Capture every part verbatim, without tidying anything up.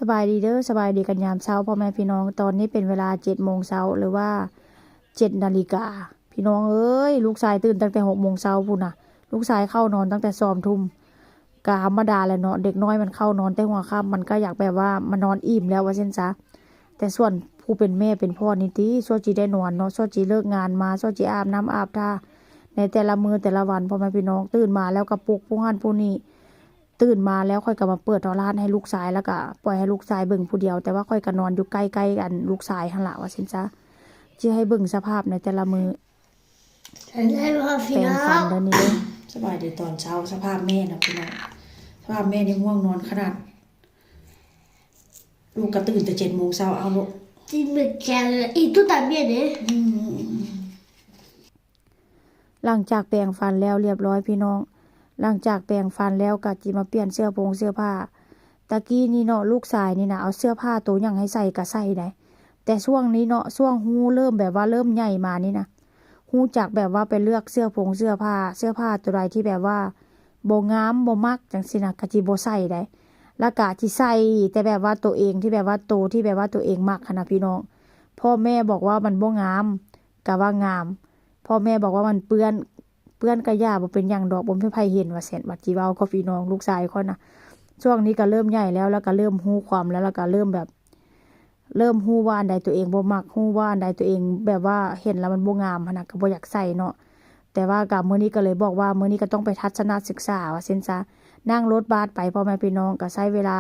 สบายดีเด้อ สบายดีกันยามเช้าพ่อแม่พี่น้อง ตอนนี้เป็นเวลาเจ็ดโมงเช้า หรือว่าเจ็ดนาฬิกา พี่น้องเอ้ย ลูกชายตื่นตั้งแต่หกโมงเช้าพู้นน่ะ ลูกชายเข้านอนตั้งแต่สองทุ่ม ก็ธรรมดาแหละเนาะ เด็กน้อยมันเข้านอนแต่หัวค่ำ มันก็อยากแบบว่ามานอนอิ่มแล้วว่าซั่นซะ แต่ส่วนผู้เป็นแม่เป็นพ่อนี่ติ ซั่วสิได้นอนเนาะ ซั่วสิเลิกงานมา ซั่วสิอาบน้ำอาบท่า ในแต่ละมื้อแต่ละวัน พ่อแม่พี่น้อง ตื่นมาแล้วก็ปลุกผู้หั้นผู้นี้ ตื่นมาแล้วข้อยก็มาเปิดโทรทัศน์ให้ลูกชาย แล้วก็ปล่อยให้ลูกชายเบิ่งผู้เดียว แต่ว่าข้อยก็นอนอยู่ใกล้ๆ อันลูกชายหั้นล่ะ ว่าซั่นซะ สิให้เบิ่งสภาพในแต่ละมื้อ Hello, แปรงฟันเด้อนี่เด้อ สบายดีตอนเช้า สภาพแม่นะพี่น้อง สภาพแม่นี่ง่วงนอนขนาด ลูกก็ตื่นแต่เจ็ดโมงเช้าเอาลูก Dime que y tú también, ¿eh? หลังจากแปรงฟันแล้วเรียบร้อยพี่น้อง หลังจากแปรงฟันแล้วก็จิมาเปลี่ยนเสื้อผงเสื้อผ้า ตะกี้นี่เนาะลูกชายนี่นะเอาเสื้อผ้าตัวหยังให้ใส่ก็ใส่ได้ แต่ช่วงนี้เนาะช่วงฮู้เริ่มแบบว่าเริ่มใหญ่มานี่นะฮู้จักแบบว่าไปเลือกเสื้อผงเสื้อผ้า เสื้อผ้าตัวใดที่แบบว่าบ่งามบ่มักจังซี่นะก็จิบ่ใส่ได้ แล้วก็จิใส่แต่แบบว่าตัวเองที่แบบว่าโตที่แบบว่าตัวเองมักหั้นนะพี่น้อง พ่อแม่บอกว่ามันบ่งามก็ว่างาม พ่อแม่บอกว่ามันเปื้อน เปื้อนก็อย่า บ่เป็นหยังดอก บ่มีไผเห็นว่าซั่น บัดจิเว้ากับพี่น้องลูกชายข้อยนะ ช่วงนี้ก็เริ่มใหญ่แล้ว แล้วก็เริ่มฮู้ความแล้ว แล้วก็เริ่มแบบ เริ่มฮู้ว่าอันใดตัวเองบ่มัก ฮู้ว่าอันใดตัวเองแบบว่าเห็นแล้วมันบ่งามหั้นนะ ก็บ่อยากใส่เนาะ แต่ว่าก็มื้อนี้ก็เลยบอกว่ามื้อนี้ก็ต้องไปทัศนศึกษาว่าซั่นซะ นั่งรถบัสไปพ่อแม่พี่น้อง ก็ใช้เวลา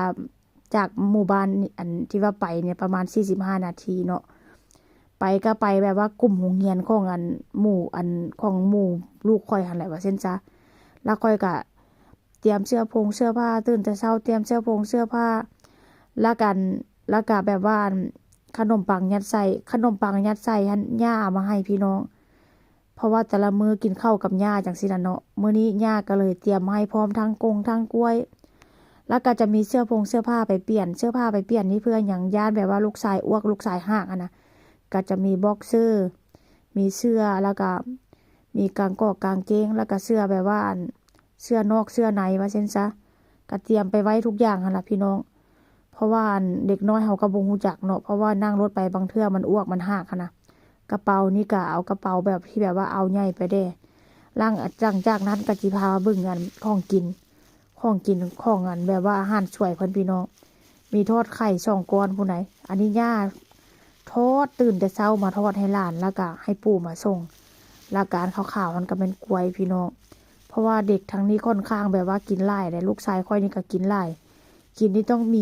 จากหมู่บ้านนี่ อันที่ว่าไปเนี่ยประมาณสี่สิบห้านาทีเนาะ ไปก็ไปแบบว่ากลุ่มโรงเรียนของอันหมู่อันของหมู่ลูกข้อยหั้นแหละว่าซั่นซะ แล้วข้อยก็เตรียมเสื้อผงเสื้อผ้า ตื่นแต่เช้าเตรียมเสื้อผงเสื้อผ้า แล้วกัน แล้วก็แบบว่าอันขนมปังยัดใส่ ขนมปังยัดใส่หั้นย่าเอามาให้พี่น้อง เพราะว่าแต่ละมื้อกินข้าวกับย่าจังซี่ล่ะเนาะ มื้อนี้ย่าก็เลยเตรียมมาให้พร้อมทั้งกงทั้งกล้วย แล้วก็จะมีเสื้อผงเสื้อผ้าไปเปลี่ยน เสื้อผ้าไปเปลี่ยนนี่เพื่อหยัง ย้านแบบว่าลูกชายอ้วกลูกชายหากหั้นนะ ก็จะมีบ็อกเซอร์ มีเสื้อ แล้วก็มีกางเกงกางเกง แล้วก็เสื้อแบบว่าอันเสื้อนอกเสื้อในว่าซั่นซะ ก็เตรียมไปไว้ทุกอย่างหั้นล่ะพี่น้อง เพราะว่าอันเด็กน้อยเฮาก็บ่ฮู้จักเนาะ เพราะว่านั่งรถไปบางเทื่อมันอ้วกมันหากหั้นนะ กระเป๋านี่ก็เอากระเป๋าแบบที่แบบว่าเอาใหญ่ไปแด่ หลัง หลังจากนั้นก็สิพามาเบิ่งอันของกิน ของกินของอันแบบว่าอาหารช่วยเพิ่นพี่น้อง มีทอดไข่สองก้อนพู้นใด อันนี้ย่าทอด ตื่นแต่เช้ามาทอดให้หลาน แล้วก็ให้ปู่มาส่ง แล้วก็อันขาวๆหั้นก็แม่นกล้วยพี่น้อง เพราะว่าเด็กทางนี้ค่อนข้างแบบว่ากินหลายเด้ ลูกชายข้อยนี่ก็กินหลาย กินนี่ต้องมี